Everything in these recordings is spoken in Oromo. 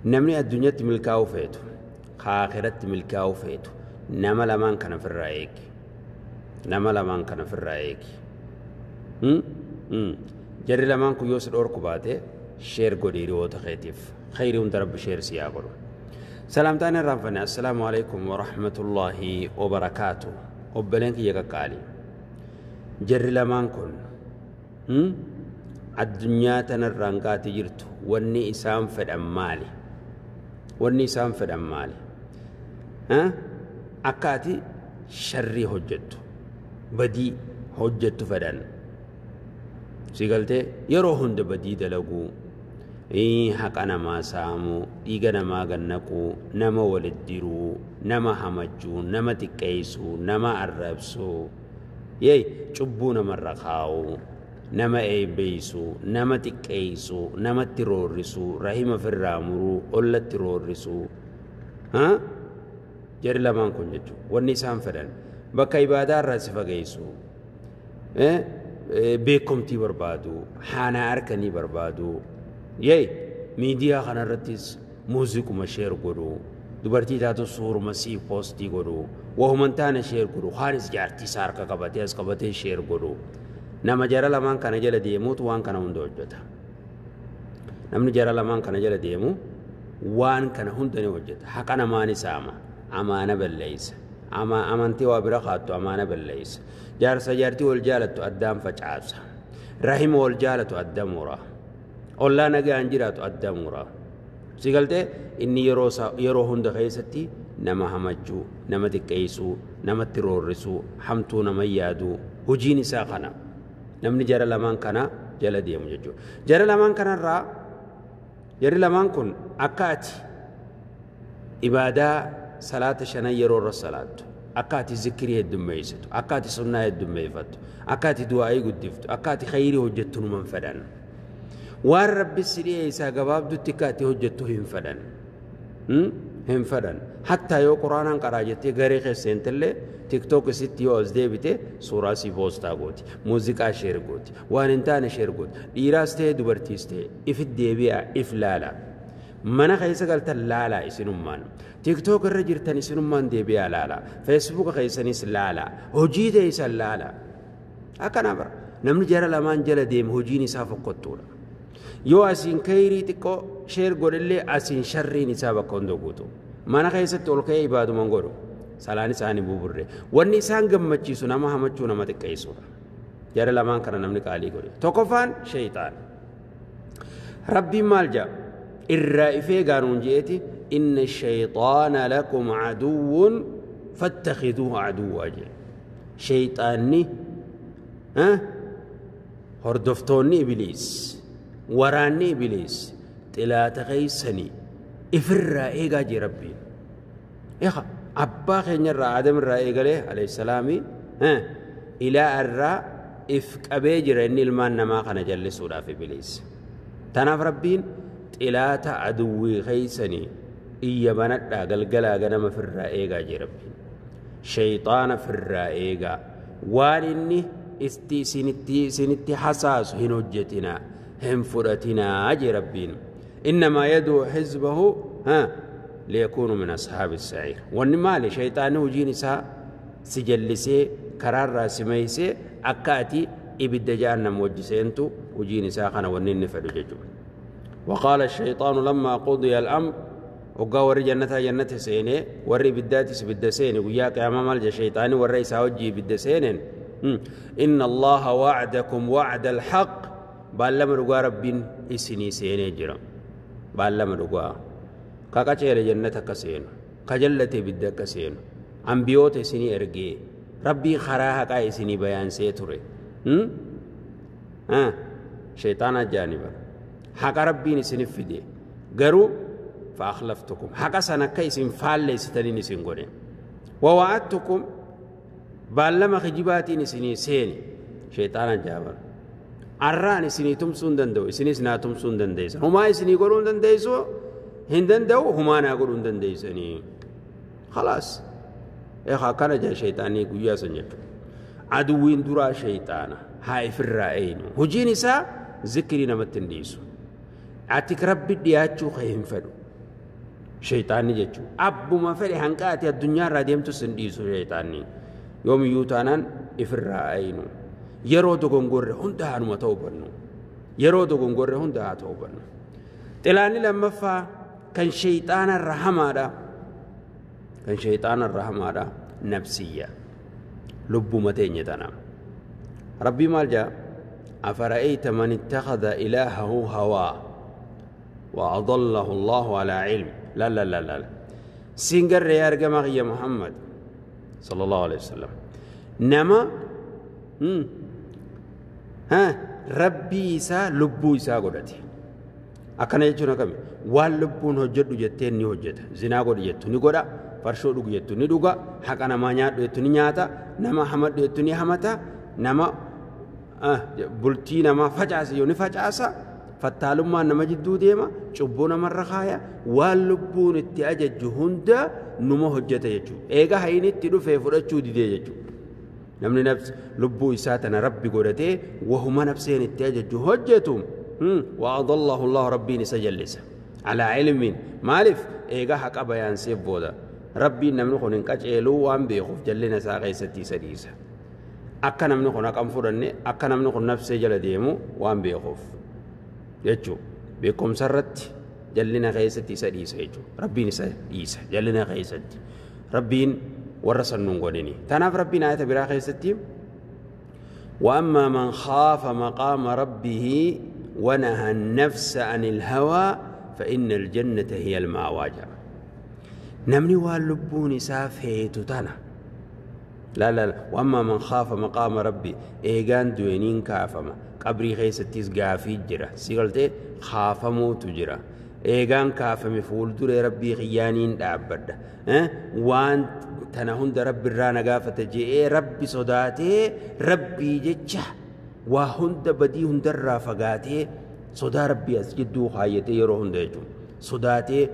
Namni addunyaatti milkaa'uu feetu, akhiratti milkaa'uu feetu, nama lamaan kana ofirraa eegi. Nama lamaan kana ofirraa eegi. Jarri lamaan kun yoo si dhorku baate share godhi hiriyoota keetiif. Khayrii hunda Rabbi share si haa godhu. Salaamtaan irraanfanne, assalaamu alaikum wa rahmatullaahi wa barakaatu. Obboleen kiyya qaqqaalii. Jarri lamaan kun addunyaa tanarraan gaatii jirtu, wanni isaan fedhan maali? Wanni isaan fedhan maali? Akka ati sharrii hojjettu, badii hojjettu fedhan. Si galtee, yeroo hunda badii dalaguu, haqa namaa saamuu, dhiiga namaa gannaquu, nama walitti diruu, nama hamachuu, nama xiqqeessuu, nama arrabsuu, cubbuu namarra kaa'uu, nama eebbeessuu, nama xiqqeessuu, namatti roorrisuu, rahima ofirraa muruu, ollatti roorrisuu. Jarri lamaan kun jechuudha. Wanni isaan fedhan bakka ibaadaa irraa si fageessu, beekumtii barbaadu, haanaa harkanii barbaadu. Miidiyaa kanarrattis muuziquma share godhu, dubartii taatu suuruma sii post godhu, wahuman taane share godhu, kaanis jaartii isaa harka qabatee as qabatee share godhu. Nama jara lamaan kana jala deemuutu waan kana hunda hojjeta. Namni jara lamaan kana jala deemu waan kana hunda ni hojjeta. Haqa namaa ni saama, amaana balleessa. Amantii waa bira kaattu amaana balleessa. Jaarsa jaartii wal jaalattu addaan facaasa. Rahima wal jaalatu adda mura. Ollaa nagaan jiraatu adda mura. Si galtee, inni yeroo hunda keessatti nama hamachuu, nama xiqqeessuu, namatti roorrisuu, hamtuu nama yaaduu, hojiin isaa kana. Namni jara lamaan kana jala deemu jechuudha. Jara lamaan kanarraa, jarri lamaan kun akka ati ibaadaa salaata shanan yeroo irra salaattu, akka ati zikirii heddummeessitu, akka ati sunnaa heddummeeffattu, akka ati du'aayii guddiftu, akka ati khayrii hojjettu numan fedhan. Waan Rabbi si dhiyeessaa gabaabdutti akka ati hojjettu hin fedhan. Hin fedhan. Hattaa yoo Quraanaan qaraa jettee garee keessa seentellee, TikTok isitti yoo as deebite suuraa si post gooti, muuziqaa share gooti, waan hin taane share gooti. Dhiiraas ta'e dubartiis ta'e, ifit deebi'aa, if laala. Mana keessa galtan laalaa isinummaan. TikTok irra jirtan isinummaan deebi'aa laalaa. Facebook keessanis laalaa. Hojii teessan laalaa. Akkana bara. Namni jara lamaan jala deeme hojiin isaa fokkottuudha. Yoo asiin kayrii xiqqoo share godhellee, asiin sharriin isaa bakka hunda guutu. Mana keessatti ol ka'ee ibaaduman godhu. Salaan isaanii buburre. Wanni isaan gammachiisu nama hamachuu, nama xiqqeessuudha. Jara lamaan kana namni qaalii godhe. Tokkoffaan sheeyxaan. Rabbiin maal jedha? Irraa ifee gaanuun je'eeti, "إن الشيطان لكم عدو فاتخذوه عدوا" jedhe. Sheeyxaanni, hordoftoonni Ibiliis, waraanni Ibiliis xilaata keeysanii, ifirraa eegaa jee Rabbiin. Eegaa abbaa keenyarraa Aadam irraa eegalee alayhi salaami ilaa irraa if qabee jira inni ilmaan namaa kana jallisuudhaaf Ibiliis. Tanaaf Rabbiin xilaata aduwwii keeysanii iyya banadhaa, galgalaa ganama firraa eegaa jee Rabbiin. Shayxaana firraa eegaa, waan inni isti isinitti hasaasu hin hojjetinaa, hin fudhatinaa jee Rabbiin. إنما يدعو حزبه ها ليكونوا من أصحاب السعير. Wanni maali? Shayxaanni hojiin isaa si jallisee karaarraa si meeysee akka ati ibidda jahannam wajji seentu hojiin isaa kana, wanni inni fedhu jechuudha. وقال الشيطان لما قضي الأمر, وقا warri jannataa jannata seenee, warri ibiddaatis ibidda seene, guyyaa qiyaamaa maal jedha shayxaani warra isaa wajjii ibidda seeneen? إن الله وعدكم وعد الحق, baallama dhugaa Rabbiin isinii seenee jira. Baallama dhugaa, ka qaceele jannata akka seenu, ka jallate ibidda akka seenu, ambiyoota isinii ergee, Rabbii karaa haqaa isinii bayaansee ture. Shayxaana ajaaniba haqa Rabbiin isinif fide, garuu فأخلفتكم, haqa san akka isin faalleessitaniin isin godhe. ووعدتكم, baallama kijibaatiin isinii seene. Shayxaana jaaban arraan isinii tumsuu hin danda'u, isinis naa tumsuu hin dandeessan, humaa isinii godhuu hin dandeessu, hin danda'u, humaa naa godhuu hin dandeessanii. خلاص, eegaa akkana jaa shayxaanii guyyaa san jechuudha. Aduwwiin duraa shayxaana haa ifirraa eeynu. Hojiin isaa zikrii namatti hin dhiisu. Ati Rabbi dhiyaachuu kee hin fedhu. Shayxaanni jechuudha. Abbuma fedhe hanqaati addunyaarraa deemtus hin dhiisu shayxaanni. Yoomiyyuu taanaan ifirraa ayinu. Yeroo dogongorre hunda haanuma ta'uu bannu. Yeroo dogongorre hunda haa ta'uu bannu. Xilaanni lammaffaa kan shayxaanarra hamaadha. Kan shayxaanarra hamaadha nafsiyya. Lubbuma teenya tana. Rabbii maal jaa? أفرأيت من اتخذ إلهه هواه وأضله الله على علم. لا لا لا لا سنجر يا رجما يا محمد صلى الله عليه وسلم. نما ها ربي إسا لبو إسا قدتي أكن يجونا كم واللبون هجد جتين نهجد زنا قد جت نقدا فرشو دق جت ندقا حق أنا ما نيات جت نياتا نما حمد جت نحمتا نما bultii namaa facaasa yoo ni facaasa fattaalummaan nama jidduu deema cubbuu namarra kaaya waan lubbuun itti ajajju hunda numa hojjeta jechuudha. Eega hayni itti dhufee fudhachuu didee jechuudha. Namni nafs lubbuu isaa tana rabbi godhatee wahuma nafseen itti ajajju hojjetu وأضله الله rabbiin isa jallisa على علم maaliif eega haqa bayaanseef booda rabbiin namni kun hin qaceeluu waan beekuuf jallina isaa keessatti isa dhiisa. Akka namni kun haqan fudhanne akka namni kun nafsee jala deemu waan beekuuf jechuudha. Beekumsa irratti jallina keessatti isa dhiisa jechuudha. Rabbiin isa dhiisa jallina keessatti. Rabbiin warra sannuun godhini. Tanaaf rabbiin ayata biraa keessatti وأما من خاف مقام ربه ونهى النفس عن الهوى فإن الجنة هي المأوى. نمني واللبون سافيت تانا لا لا لا. وأما من خاف مقام ربي إيجان دوينين كافما قبري خيستيس قافي جرا سيقلتي خاف موت جرا إيجان كافمي فول دوري ربي خيانين دعبد وان تنهند ربي الرانا قافة جي ربي صداتي ربي جتشه وهند بدي هند الرافقاتي صدا ربي أسجدو خايتي يروهن ديجو صداتي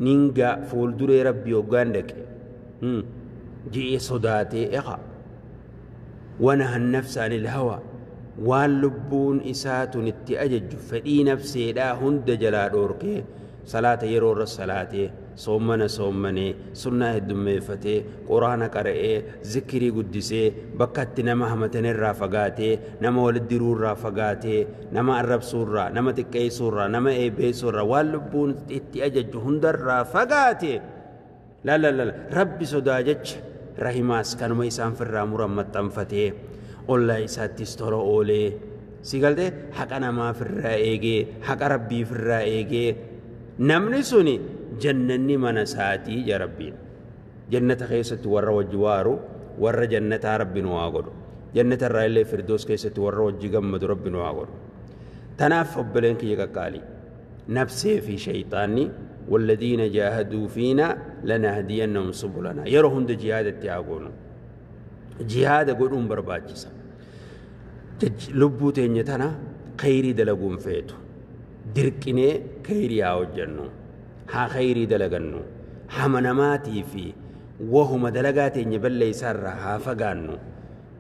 نينغا فول دوري ربي وغاندك جي صداتي إخا ونهى النفس عن الهوى واللبون إسات اتأجج فدي نفسي لا هند جلا دوركي صلاة يرور الصلاة صومنا صومني سنة الدميفتي قرآن قرئي ذكري قدسي بكت نما همتن الرافقاتي نما ولد الرافقاتي نما الرب سورة نما تكي سورة نما إيبي سورة واللبون اتأجج هند الرافقاتي لا لا لا ربي صداجج رحماس كانوا ميسان في الرامورة متنفتي الله إساتيس ترى أولي سيقالتي حق أنا ما في الرائجي حق ربي في الرائجي نمني سوني جنني من ساتي يا ربي جنة خيسة ورا وجوارو ورا جنة ربي نواغر جنة الرائلة فردوس خيسة ورا وجيغم ربي نواغر تناف بلينك يقالي نفسي في شيطاني والذين جاهدوا فينا لنهدينهم سبلنا يرهم جهاد التعاون جهاد قدوم برباجسا لبو تنيتنا خيري دلقون فيتو دركني خيري هاوجنو ها خيري دلقنو حمنماتي في وهم دلقاتي نبلي سر ها فقانو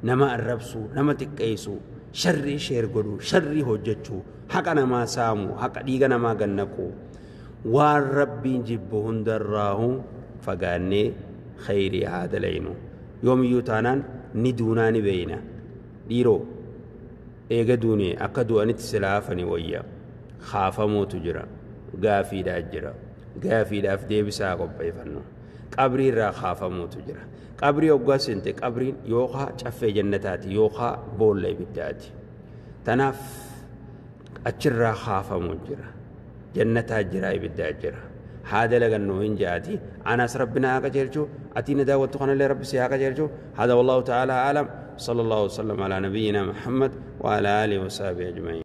نما الربسو نما تكيسو شري شير قدو شري هجتشو حقنا ما سامو حق ديغنا ما قنكو والربين جبهن دراهو فقاني خيري هذا لينو يوم يوتانان ندوناني بينا ديرو ايغا دوني اكدو انت سلافني ويا خافمو تجرا غافي داجرا غافي داف ديبسا قبيفنو قبري را خافمو تجرا قبري وغاسنت قبري يوخا چفه جنتاتي يوخا بولي بداتي تناف اچرا خافمو جرا جنتا جرا بداجرا هذا لغنو إن جاتي أنا ربنا أكجرجو أتينا دعوة خنا لرب سياق جرجو. هذا والله تعالى أعلم. صلى الله وسلم على نبينا محمد وعلى آله وصحبه أجمعين.